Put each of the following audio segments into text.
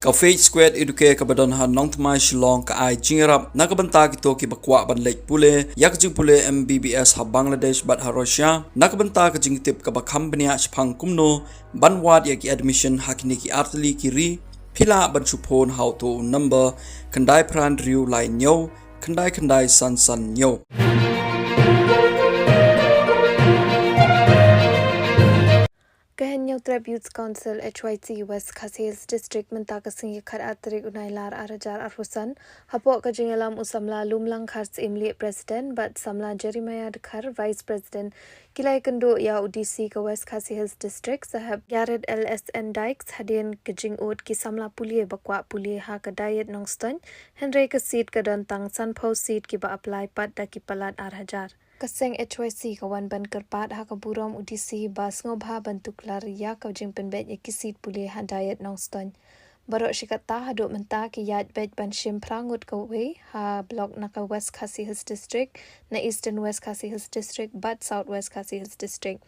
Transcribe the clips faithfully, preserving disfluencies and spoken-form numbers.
Ka Faith Square Educare kaba don ha Nongthymmai Shillong ka ai jingïarap na ka bynta kito kiba kwah ban leit pule ïa ka jingpule M B B S ha Bangladesh bad ha Russia, na ka bynta ka jingtip kaba kham bniah shaphang kumno ban wad ïa ki admission ha kine ki artylli ki ri. Phi lah ban shu phone ha uto u number khyndai phra hynriew lai hynñiew khyndai khyndai san san hynñiew. Ka Hynñiewtrep Youth Council H Y C West Khasi Hills District mynta ka sngi khatar tarik u Nailar ar hajar arphew san, hapoh ka jingïalam u samla Lumlang Kharsyiemlieh President bad samla Jeremiah Dkhar Vice President, ki la ïakynduh ïa u D C ka West Khasi Hills District Saheb Garod L S N Dykes hadien ka jingud ki samla pule ba kwah pule ha ka Dayat Nongstoiñ, hynrei ka seat ka don tang sanphew seat kiba apply pat da ki palat ar hajar. Ka seng H Y C ka wan ban kyrpad ha ka burom u D C ba sngewbha ban tuklar ïa ka jingpynbeit ïa ki seat pule ha Dayat Nongstoiñ. Baroh shi katta haduh mynta ki ïaid beit ban shim phra ngut kawei ha block na ka West Khasi Hills District, na Eastern West Khasi Hills District bad South West Khasi Hills District.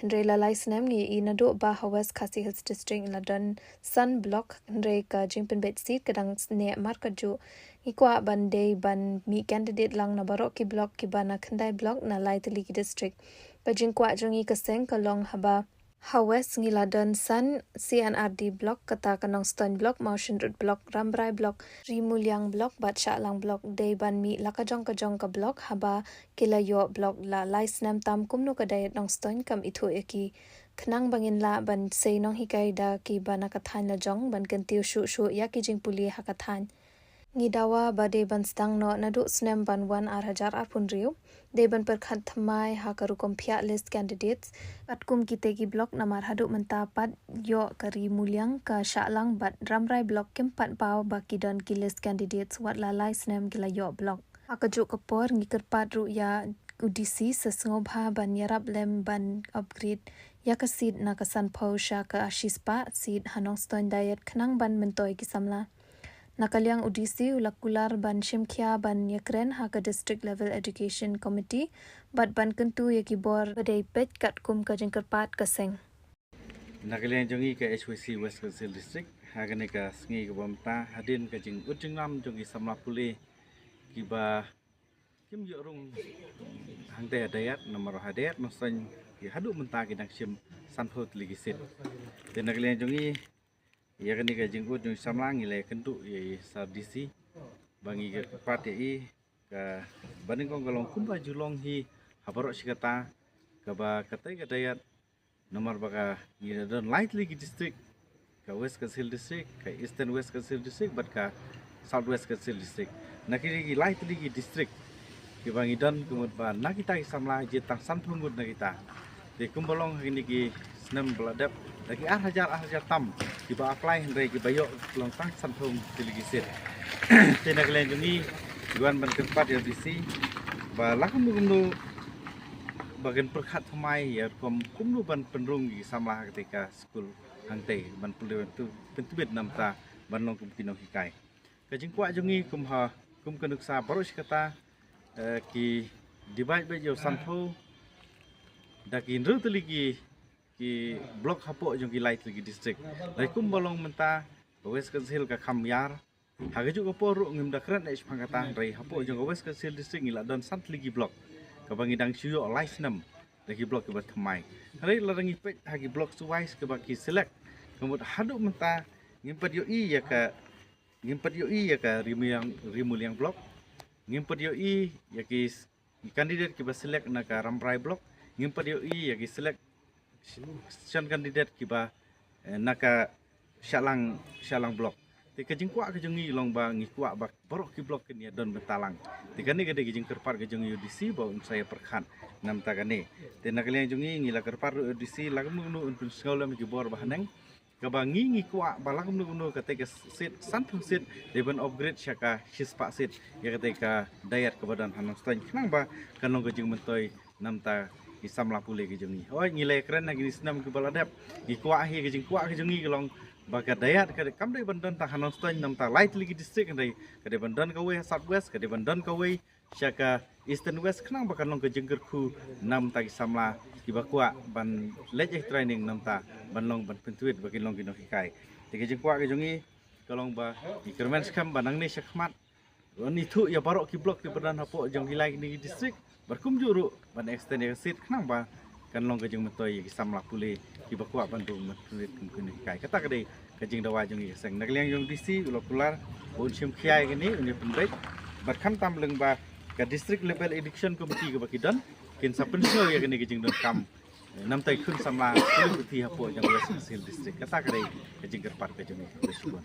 Hynrei la lai snem ngi ïohi naduh ba ha West Khasi Hills District la don san block, hynrei ka jingpynbeit seat ka dang neh markatjuh. Ngi kwah ban dei ban mih candidate lang na baroh ki block kiba na khyndai block na lai tylli ki district. Ka jingkwah jong ngi ka seng ka long haba ha West ngi la don san C and R D block, kata ka Nongstoiñ block, Mawshynrut block, Rambrai block, Rimuliang block bad Shahlang block. Dei ban mih la ka jong ka jong ka block haba ki la ïoh block la lai snem tam kumno ka Dayat Nongstoiñ kam ithuh ïa ki. Khnang ba ngin lah ban sei nonghikai da kiba na ka thaiñ la jong ban kyntiew shuh shuh ïa ki jingpule ha ka thaiñ. Ngi dawa ba dei ban sdang noh naduh snem ban wan ar hajar arphew hynriew, dei ban pyrkhat thymmai ha ka rukom phiah list candidates katkum kitei ki block, namar haduh mynta pat ïoh ka Rimuliang, ka Shahlang bad Rambrai block kim pat paw ba ki don ki list candidates, wat la lai snem ki la ïoh block. Ha kajuh ka por ngi kyrpad ruh ïa u D C sa sngewbha ban ïarap lem ban upgrade ïa ka seat na ka sanphew sha ka shispah seat ha Nongstoiñ Dayat khnang ban myntoi ki samla. Na ka liang u D C u la kular ban shim khia ban ïakren ha ka District Level Education Committee bad ban kyntu ïa ki bor ba dei peit katkum ka jingkyrpad ka seng. Na ka liang jong ngi ka H Y C West Khasi Hills District, ha kane ka sngi kaba mynta, hadien ka jingud jingnam jong ki samla pule kiba kim ïoh rung hangtei ha Dayat, namar ha Dayat Nongstoiñ ki haduh mynta ki dang shim sanphew tylli ki seat. Te na ka liang jong ngi, ïa kane ka jingud jong i samla ngi la ïakynduh ïa i Sir D C ba ngi kyrpad ïa i kaba nyngkong ka long kumba ju long hi ha baroh shi katta, kaba katei ka Dayat, namar ba ka ngi la don lai tylli ki district, ka West Khasi Hills District, ka Eastern West Khasi Hills District bad ka South West Khasi Hills District. Na kine ki lai tylli ki district kiba ngi don, ka mut ba na kita ki samla jied tang sanphew ngut na kita. Te kumba long ha kine ki snem ba la dep, da ki ar hajar ar hajar tam kiba apply, hynrei kiba ïoh long tang sanphew tylli ki seat. Te na ka liang jong ngi, ngi wan ban kyrpad ïa u D C ba la kumno kumno ba kin pyrkhat thymmai ïa rukom kumno ban pynrung ïa ki samla ha katei ka skul hangtei ban pynlong tu pyntbit namar ban long kum ki nonghikai. Ka jingkwah jong ngi kum ha, kum ka nuksa baroh shi katta, eh, ki divide beit ïa u sanphew da ki hynriew tylli ki, ki block hapoh jong ki lai tylli ki district. Hynrei kumba long mynta, ka West Khasi Hills ka kham ïar. Ha kajuh ka por ruh ngim da kren eh shaphang kata, hynrei hapoh jong ka West Khasi Hills District ngi la don san tylli ki block kaba ngi dang shu ïoh lai snem da ki block kiba thymmai. Hynrei lada ngi peit ha ki block wise kiba ki select, ka mut haduh mynta ngim pat ïohi ïa ka, ngim pat ïohi ïa ka Rimuliang, Rimuliang block, ngim pat ïohi ïa ki s-, ki candidate kiba select na ka Rambrai block, ngim pat ïohi ïa ki selection candidate kiba, eh, na ka Shahlang, Shahlang block. Te ka jingkwah ka jong ngi long ba ngi kwah ba baroh ki block kin ïa don bynta lang. Te kane ka dei ka jingkyrpad ka jong ngi ïa u D C ba un sa ïa pyrkhat namar kane. Te na ka liang jong ngi, ngi la kyrpad ruh ïa u D C la kumno kumno un pynsngew lem ki bor ba haneng. Kaba ngi ngi kwah ba la kumno kumno katei ka seat, sanphew seat, dei ban upgrade sha ka shispah seat ïa katei ka Dayat kaba don ha Nongstoiñ, khnang ba kan long ka jingmyntoi namar ki samla pule ki jong ngi. Hooid, ngi la ïakren ha kine ki snem kiba la dep, ngi kwah hi, ka jingkwah ka jong ngi ka long ba ka Dayat ka kam dei ban don tang ha Nongstoiñ namar lai tylli ki district, ka dei, ka dei ban don kawei ha South West, ka dei ban don kawei sha ka Eastern West, khnang ba kan long ka jingkyrkhu namar ki samla kiba kwah ban leit ïa training namar ban long, ban pyntweet ba kin long ki nonghikai. Te ka jingkwah ka jong ngi, Ka long ba ngi kyrmen skhem ba nangne shakhmat, wan ithuh ïa baroh ki block kiba don hapoh jong ki lai kine ki district, bad kumjuh ruh ban extend ïa ka seat khnang ba kan long ka jingmyntoi ïa ki samla pule kiba kwah ban rung ban pynrit kum kine ki kai. Kata ka dei ka jingdawa jong ngi ka seng. Na ka liang jong DC u la kular ba un shim khia ïa kane, un ïa pynbeit. Bad khamtam lyngba ka district level education committee kaba ki don, kin sa pynsngew ïa kane ka jingdonkam, eh, namtai khun samla pule puthi hapoh jong West Khasi Hills District. Kata ka dei ka jingkyrpad ka jong ngi. Khublei shibun.